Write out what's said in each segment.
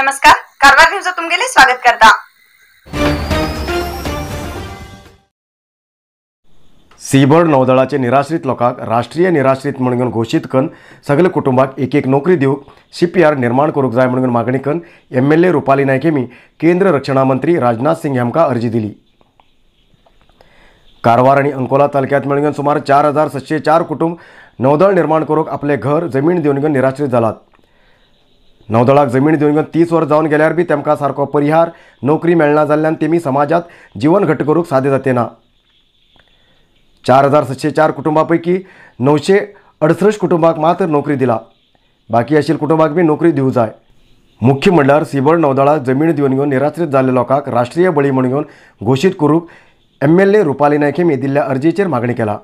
नमस्कार, कारवार न्यूज तुमगेले स्वागत करता। सीबर्ड नौदळाचे निराश्रित लोकांक राष्ट्रीय निराश्रित म्हणून घोशीत करून सगळे कुटुंबाक एक एक नोकरी दिवंक शिपयार्ड निर्माण करूंक जाय म्हणून मागणी करून एमएलए रुपाली नायक हेमी केंद्र रक्षणा मंत्री राजनाथ सिंग हांकां अर्जी दिली। कारवार आनी अंकोला तालुक्यांत मेळून सुमार 4704 कुटुंब नौदळ निर्माण करूंक आपले घर जमीन दिवन निराश्रित जालात। नौदळाक जमीन दिवन 30 वर्स जावन गेल्यार बी तेमकां सारको परिहार नोकरी मेळना जाल्ल्यान तेमी समाजात जीवन घट करूंक साध्य जाते ना। 4704 कुटुंबां पैकी 968 कुटुंबाक मात्र नोकरी दिला, बाकी आशिल्ल्या कुटुंबाक बी नोकरी दिवंक जाय। मुख्य म्हणल्यार सीबर्ड नौदळाक जमीन दिवन घेवन निराश्रित जाल्ल्या लोकांक राष्ट्रीय बळी म्हूण घेवन घोशीत करूंक एमएलए रुपाली नायक हेमी दिल्ल्या अर्जीचेर मागणी केला।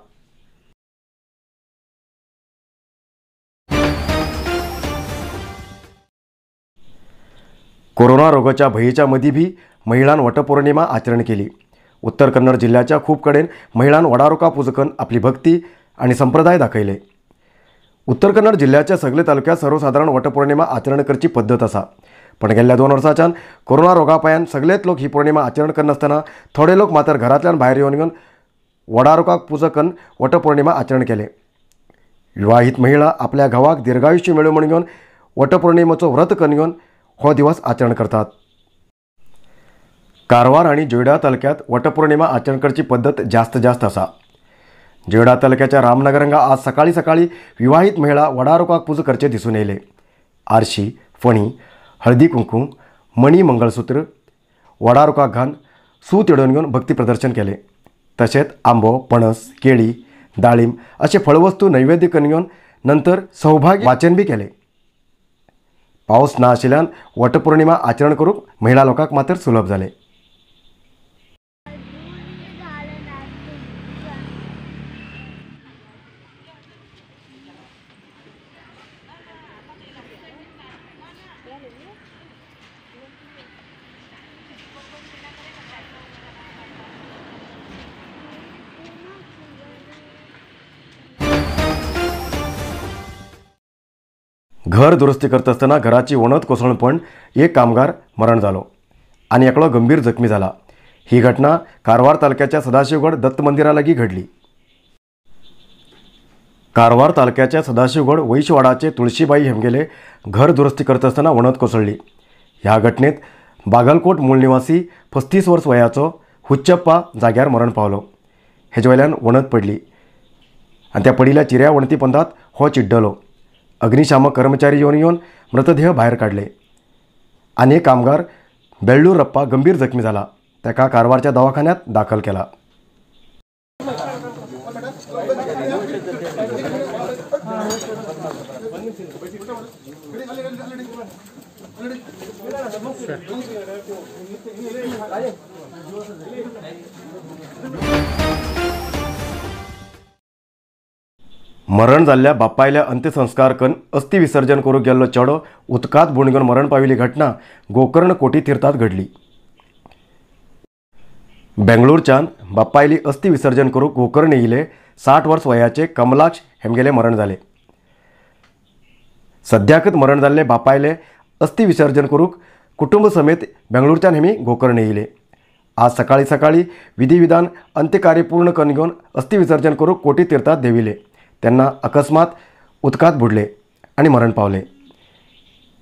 कोरोना रोगाच्या भयेच्या मदीं बी महिलान वटपौर्णिमा आचरण केली। उत्तर कन्नड जिल्ह्याच्या खूब कडेन महिलान वडारोका पुजकन आपली भक्ती आनी संप्रदाय दाखयले। उत्तर कन्नड जिल्ह्याच्या सगळे तालुक्यात सर्वसाधारण वटपौर्णिमा आचरण करची पद्दत आसा, पण गेल्ल्या 2 वर्सांच्यान कोरोना रोगा पायान सगळेच लोक ही पौर्णिमा आचरण करनासतना थोडे लोक मात्र घरांतल्यान भायर येवन घेवन वडारोकाक पुजकन वटपौर्णिमा आचरण केले। विवाहित महिला आपल्या घोवाक दीर्घायुष्य मेळूं म्हूण घेवन वटपौर्णिमेचो व्रत करून घेवन हो दिवस आचरण करतात। कारवार आनी जोयडा तालुक्यात वटपौर्णिमा आचरण करची पद्दत जास्त जास्त आसा। जोयडा तालुक्याच्या रामनगर हांगा आज सकाळी सकाळी विवाहित महिला वडारोकाक पुजा करचे दिसून येयले। आरशी, फणी, हळदी कुंकूम, मणी मंगळसूत्र वडारोकाक घालून सूत येडोवन घेवन भक्ती प्रदर्शन केले। तशेंच आंबो, पणस, केळी, दाळीम अशे फळवस्तू नैवेद्य करून घेवन नंतर सौभाग्य वाचन बी केले। पावस ना आशिल्ल्यान वटपौर्णिमा आचरण करूंक महिला लोकांक मात्र सुलभ जालें। घर दुरुस्ती करत असताना घराची वणत कोसळून पण एक कामगार मरण जालो आनी एकलो गंभीर जखमी जाला। ही घटना कारवार तालुक्याच्या सदाशिवगड दत्त मंदिरा लागीं घडली। कारवार तालुक्याच्या सदाशिवगड वैशवाडाचे तुळशीबाई हेमगेले घर दुरुस्ती करत असताना वणत कोसळली। ह्या घटनेत बागलकोट मूळ निवासी 35 वर्स वयाचो हुच्चप्पा जाग्यार मरण पावलो। हेजे वयल्यान वणत पडली आनी त्या पडिल्ल्या चिऱ्या वणती पंदात हो चिड्डलो। अग्निशामक कर्मचारी येवन येवन मृतदेह भायर काडले आनी एक कामगार बेळ्ळूरप्पा गंभीर जखमी जाला, ताका कारवारच्या दवाखान्यात दाखल केला। मरण जाल्ल्या बापायल्या अंत्यसंस्कार करून अस्थि विसर्जन करूंक गेल्लो चेडो उदकांत बुडून घेवन मरण पाविल्ली घटना गोकर्ण कोटी तीर्थांत घडली। बेंगळूरच्यान बापायली अस्थि विसर्जन करूंक गोकर्ण येयले 60 वर्स वयाचे कमलाक्ष हेमगेले मरण जाले। सद्याकच मरण जाल्ले बापायले अस्थि विसर्जन करूंक कुटुंब समेत बेंगळूरच्यान हेमी गोकर्ण येयले। आज सकाळी सकाळी विधिविधान अंत्यकार्य पूर्ण करून घेवन अस्थि विसर्जन करूंक कोटी तीर्थांत देविले तेन्ना अकस्मात उदकांत बुडले आनी मरण पावले।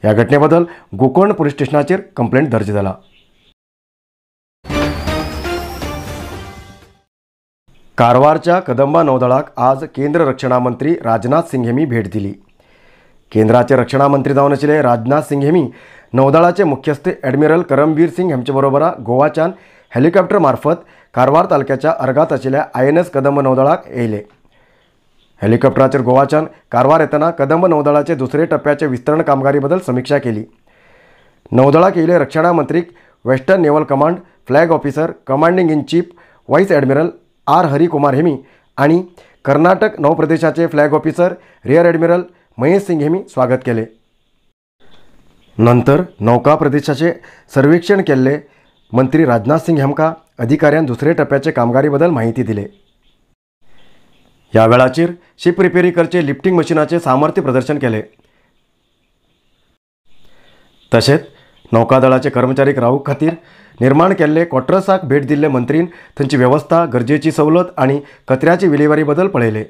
ह्या घटनेबद्दल गोकर्ण पुलीस स्टेशनाचेर कंप्लेंट दर्ज जाला। कारवारच्या कदंबा नौदळाक आज केंद्र रक्षणा मंत्री राजनाथ सिंग हेमी भेट दिली। केंद्राचे रक्षणा मंत्री जावन आशिल्ले राजनाथ सिंग हेमी नौदळाचे मुख्यस्थ ॲडमिरल करमबीर सिंग हेमचे बरोबर गोवाच्यान हेलिकॉप्टर मार्फत कारवार तालुक्याच्या अर्गात आशिल्ल्या INS Kadamba नौदळाक येयले। हेलिकॉप्टराचेर गोवाच्यान कारवार येतना कदंब नौदळाचे दुसरे टप्प्याचे विस्तरण कामगिरी बद्दल समिक्षा केली। नौदळाक येयले रक्षणा मंत्रीक western naval command flag officer commanding in chief vice admiral R Hari Kumar Hemi आनी Karnataka नौप्रदेशाचे flag officer rear admiral Mahesh Singh Hemi स्वागत केले। नंतर नौका प्रदेशाचे सर्वेक्षण केल्ले मंत्री राजनाथ सिंग हांकां अधिकाऱ्यान दुसरे टप्प्याचे कामगिरी बद्दल माहिती दिले। ह्या वेळाचेर शिप रिपेरी करचे लिफ्टिंग मशिनाचे सामर्थ्य प्रदर्शन केले। तशेंच नौकादळाचे कर्मचारीक रावूंक खातीर निर्माण केल्ले क्वॉर्टर्साक भेट दिल्ले मंत्रीन थंयची वेवस्था, गरजेची सवलत आनी कचऱ्याची विलेवारी बदल पळयले.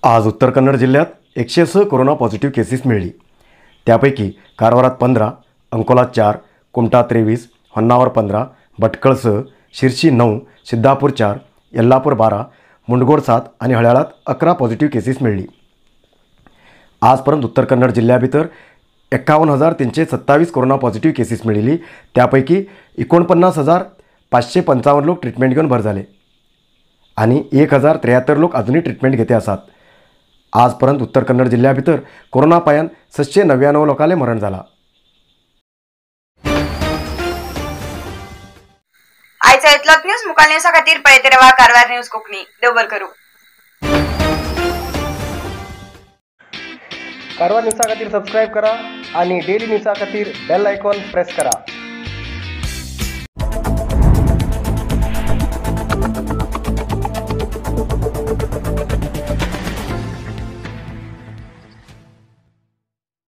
आज उत्तर कन्नड जिल्ह्यात 106 कोरोना पॉझिटिव्ह केसेस मिळली. त्यापैकी कारवारात 15, अंकोला 4, कुमठा 23, होन्नावर 15, भटकळ 6, शिरशी 9, सिद्धापूर 4, यल्लापूर 12, मुंडगोड 7 आणि हळ्याळात 11 पॉझिटिव्ह केसेस मिळली. आजपर्यंत उत्तर कन्नड जिल्ह्याभितर 51,327 कोरोना पॉझिटिव्ह केसेस मिळाली. त्यापैकी 49,555 लोक ट्रीटमेंट घेऊन भर झाले आणि 1,073 लोक अजूनही ट्रीटमेंट घेते आसात. आजपर्यंत उत्तर कन्नड जिल्ह्याभितर कोरोना पायान 799 लोकांले मरण झाला. आयचा इतलोच न्यूज. मुकाल न्यूजा खातीर पळयत रावा कारवार न्यूज कोंकणी. देव बरें करूं. कारवार न्यूजा खातीर सबस्क्रायब करा आणि डेली न्यूजा खातीर बेल आयकॉन प्रेस करा.